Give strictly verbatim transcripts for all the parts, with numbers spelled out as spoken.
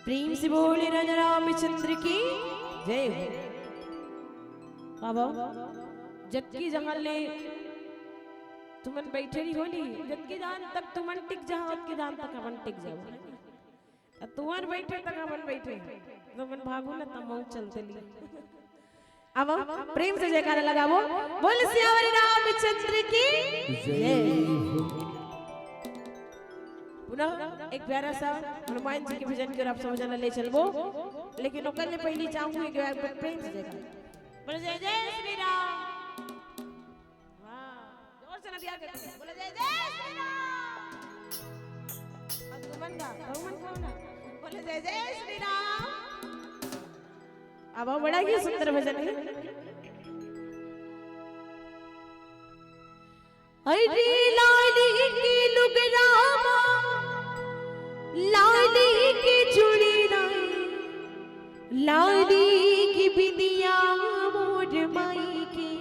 प्रेम से बोले राजा रामचंद्र की जय हो। अब जतकी जहां ले तुमन बैठे रही होली, जतकी जान तक तुमन टिक जाओ, ओतकी जान तक अपन टिक जाओ। त तुमन बैठे तक अपन बैठे, तुमन भागो ना, त मऊ चलते ली। अब प्रेम से जयकारा लगावो, बोल सियावर रामचंद्र की जय। पुनः एक प्यारा सा हनुमान जी के भजन के ओर आप सब जना ले चलबो, लेकिन ओकर ले पहली चाहूँ एक बार प्रेम से जयकारा। बोल जय जय श्री राम। हाँ, जोर से नदिया के बोल जय जय श्री राम। अब तुमन गा, बहुमन खाओ ना। बोल जय जय श्री राम। अब बड़ा ही सुंदर भजन है। अरे लाली की लुगरामा, लाली की चूड़ी ना, लाली की बिंदिया मोर माई के,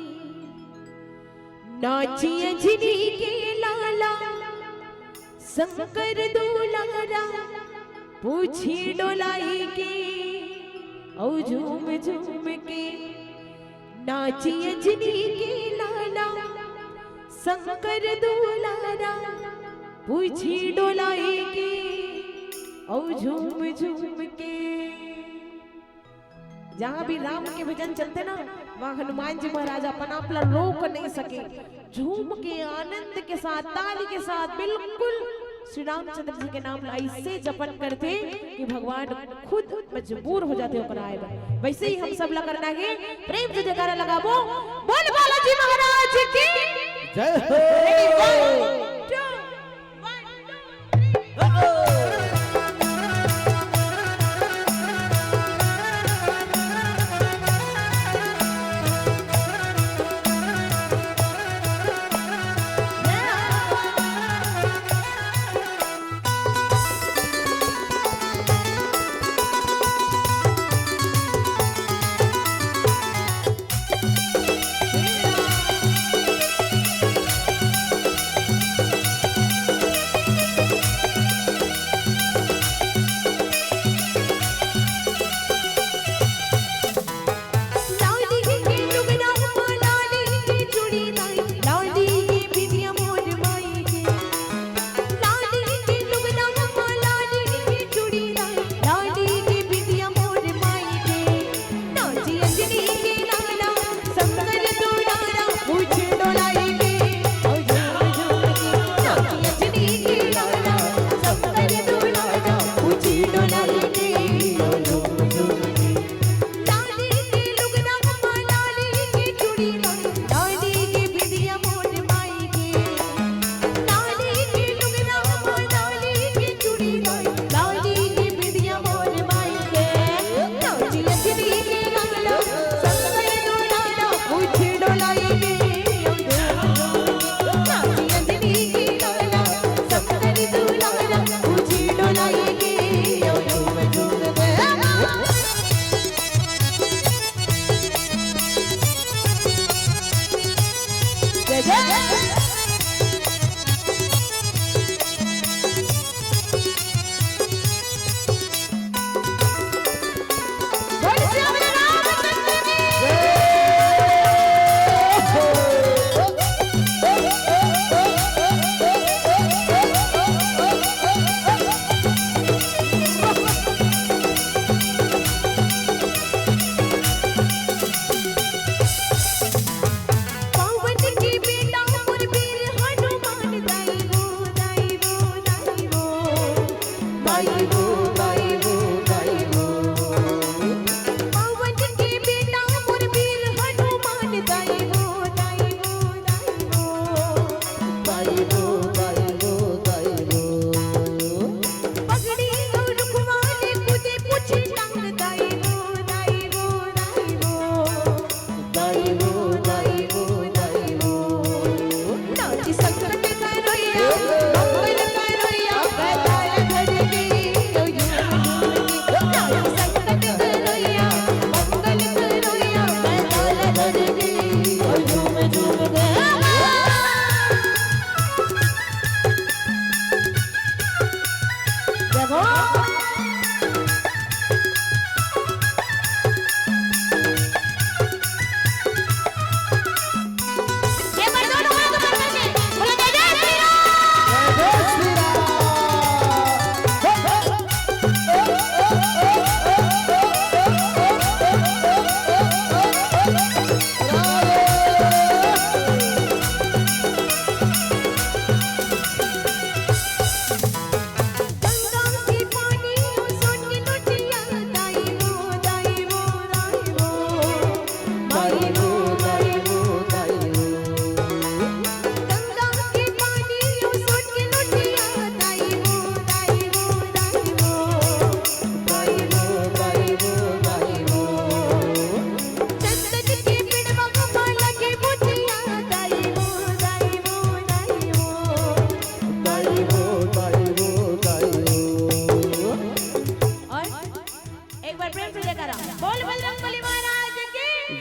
नाची अंजनी के लाला, शंकर दुलारा, पूछी डोलाई के, औ झूम झूम के, नाची अंजनी के लाला, शंकर दुलारा, पूछी डोलाई के, औ झूम झूम के। जहाँ भी राम के भजन चलते ना, वहाँ हनुमान जी महाराज अपन आप ला रोक नहीं सके। झूम के, आनंद के साथ, ताली के साथ बिल्कुल श्री रामचंद्र जी के नाम ला ऐसे जपन करते कि भगवान खुद मजबूर हो जाते ओकरा आए बर। वैसे ही हम सब ला करना है, प्रेम से जयकारा लगाबो, बोल बालाजी महाराज की जय हो। Ready, one, two, one, two, three।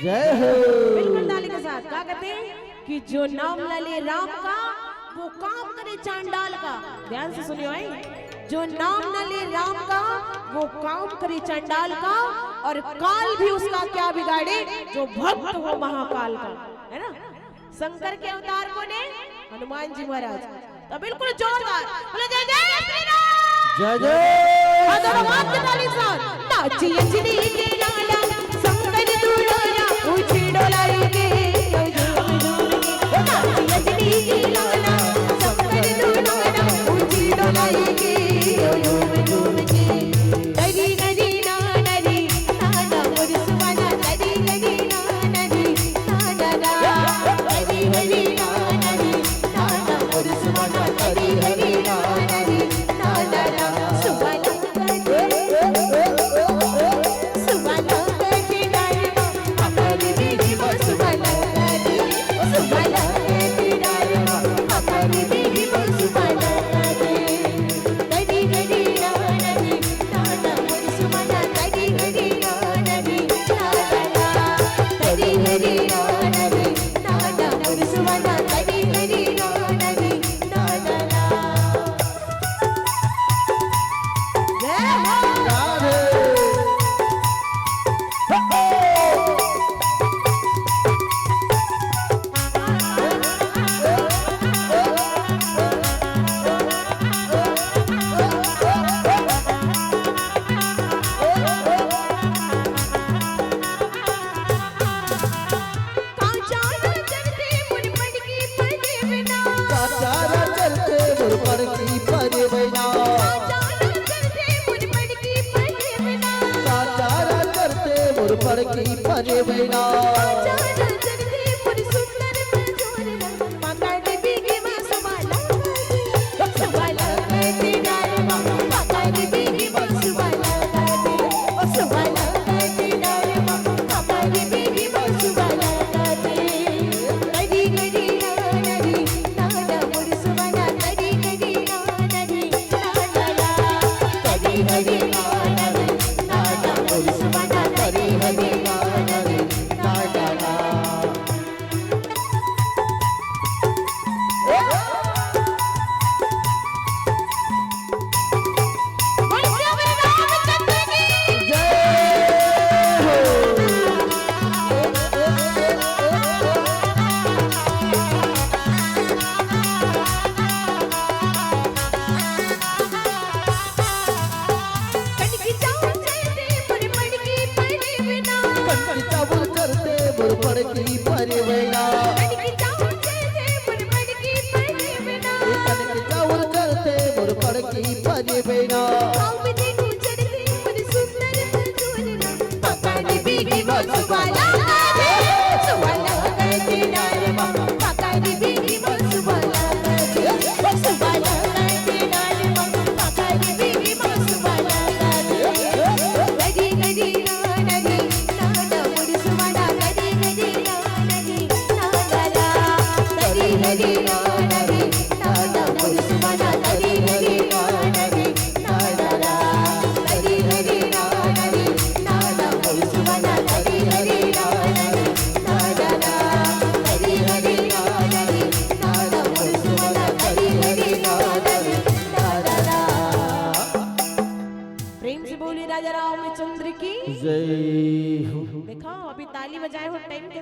जय हो। बिल्कुल ताली के साथ। का कहते हैं कि जो नाम न ले राम का, वो काम करे चांडाल का। ध्यान से सुनियो, आई। जो नाम न ले राम का, वो काम करे चांडाल का, और काल भी उसका क्या बिगाड़े, जो भक्त हो महाकाल का, है ना? शंकर के अवतार कोन हे? हनुमान जी महाराज। तो बिल्कुल जोरदार बोले, जय जय श्री राम। जय जय। और दोनों हाथ के ताली से। नाची अंजनी के लाला, शंकर दुलारा, उछी डोलाई के, ओ झूम झूम के। नाची अंजनी के लाला, शंकर दुलारा, उछी डोलाई के, ओ झूम झूम के। हरी हरी ना हरी ना ना, मोर सुबाना, हरी हरी ना हरी ना ना ना। हरी हरी ना हरी ना ना, मोर सुबाना, हरी हरी ना हरी ना ना ना। सुबाना, सुबाना, हरी हरी ना, हरी हरी ना, सुबाना, हरी, सुबाना, हरी हरी ना, हरी हरी ना, सुबाना, हरी। हरी हरी ना हरी ना ना, मोर सुबाना, हरी हरी ना हरी ना ना। हरी हरी ना हरी ना ना, मोर सुबाना, हरी हरी ना हरी ना ना। जय हो। राधे। काचारा चलते मोर बड़की परेवना। काचारा चलते मोर बड़की परेवना। काचारा चलते मोर बड़की परेवना। काचारा चलते मोर बड़की परेवना। काचारा चलते मोर सुंदर मजोरना। पकड़ बिगी मा सुबाला, सुबाला के डारमा। पकड़ बिगी मा सुबाला, सुबाला के डारमा। पकड़ बिगी मा सुबाला। हरी हरी ना हरी ना ना, मोर सुबाना, हरी हरी ना हरी ना ना। हरी हरी ना हरी ना ना, मोर सुबाना, हरी हरी ना हरी ना ना। कनकी चाउर चलते मोर बड़की परेवना। कनकी चाउर चलते मोर बड़की परेवना। कनकी चाउर चलते मोर बड़की परेवना। कनकी चाउर चलते मोर बड़की परेवना। गाँव में तेनू चढ़ते मोर सुंदर मजोरना। पकानी बिगी मा सुबाला रे, सुबाला के डारमा। पकानी बिगी मा सुबाला रे, सुबाला के डारमा। पकानी बिगी मा सुबाला रे। हरी हरी ना हरी ना ना, मोर सुबाना, हरी हरी ना हरी ना ना। हरी हरी ना हरी ना ना, मोर सुबाना, हरी हरी ना हरी ना ना। हरी हरी ना हरी ना ना, मोर सुबाना, हरी हरी ना हरी ना ना। हरी हरी ना हरी ना ना, मोर सुबाना, हरी हरी ना हरी ना ना। प्रेम से बोलिए राजा रामचंद्र की जय हो। देखा, अभी ताली बजाए हो, टाइम के